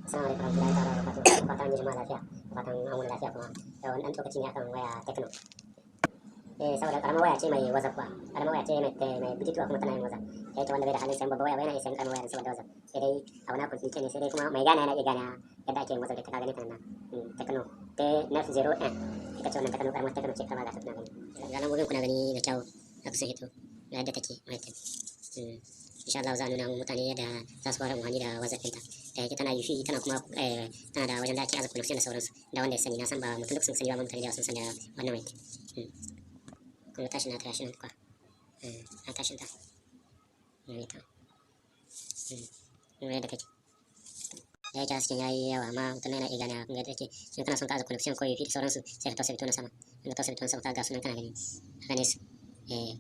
Assalamu alaikum warahmatullahi ta'ala wabarakatuh. Fatan an yi jama'a lafiya, fatan an wuni lafiya. Kuma yau wani ɗan tsokaci ne akan waya Tecno. Saboda karamar waya ce mai WhatsApp ba, karamar waya ce mai bututtuwa, kuma tana yin WhatsApp. Da yake wanda bai da halin sayan babbar waya ba yana iya sayan karamar waya saboda WhatsApp. Sai dai abu na complicated ne, sai dai kuma mai gane yana iya gane yadda ake yin WhatsApp da ta. Ka gani ta nan, Tecno T901 ita ce wannan Tecno, karamar Tecno ce, karama. Ga ta, kuna gani, ga lambobin, kuna gani da kyau, za ku sun hito ga yadda take mai. Insha Allah za a nuna mutane yadda za su fara amfani da WhatsApp ɗinta. Da yake tana wifi, tana kuma tana da wajen da ake aza connection da sauransu. Da wanda ya sani, na san ba mutum duk sun sani ba, mutane da sun sani da wannan mai. Kuma tashi na tashi nan kwa na tashin ta mai ta yadda take. Da yake hasken yayi yawa, amma mutum yana iya gane. Kun ga yadda take. In kana son ka aza connection ko wifi da sauransu, sai ka tausa fito na sama. In ka tausa fito na sama, ka ga sunan, kana gani, ka gane su.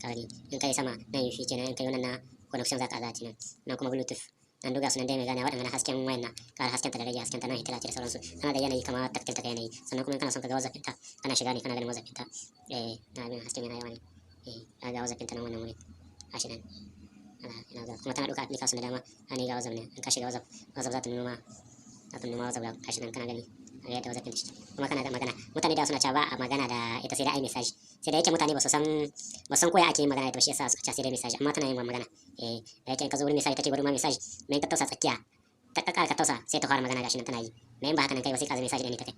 Ka gani, in kai sama nan wifi kenan, in kai wannan na connection za ka aza nan, nan kuma Bluetooth, nan duga sunan dai. Mai gane waɗannan hasken wayan na ƙara hasken ta da rage hasken ta, nan hitila ce da sauransu. Tana da yanayi kamar tactile ta yanayi. Sannan kuma in kana son ka ga WhatsApp ɗinta, kana shiga ne kana ganin WhatsApp ɗinta. Na abin hasken yana yawa ne. Ka ga WhatsApp ɗinta nan, wannan wurin gashi nan. Ina ga kuma tana ɗauka application da dama. Ani ga WhatsApp ne. In ka shiga WhatsApp, WhatsApp za ta nuna ma, za ta nuna ma WhatsApp. Gashi nan kana gani, ga yadda WhatsApp ɗin take. Kuma kana da magana. Mutane da suna cewa ba a magana da ita, sai da ai message. Sai da yake mutane ba su san koya ake yin magana da ita ba, shi yasa suka ce sai dai message, amma tana yin magana. Da yake in ka zo wurin message, take wurin ma message mai, ka tausa tsakiya, ta ka ka tausa, sai ta fara magana. Gashi nan tana yi. Mai, in ba haka nan kai ba, sai ka zama message ɗin ne ta kai.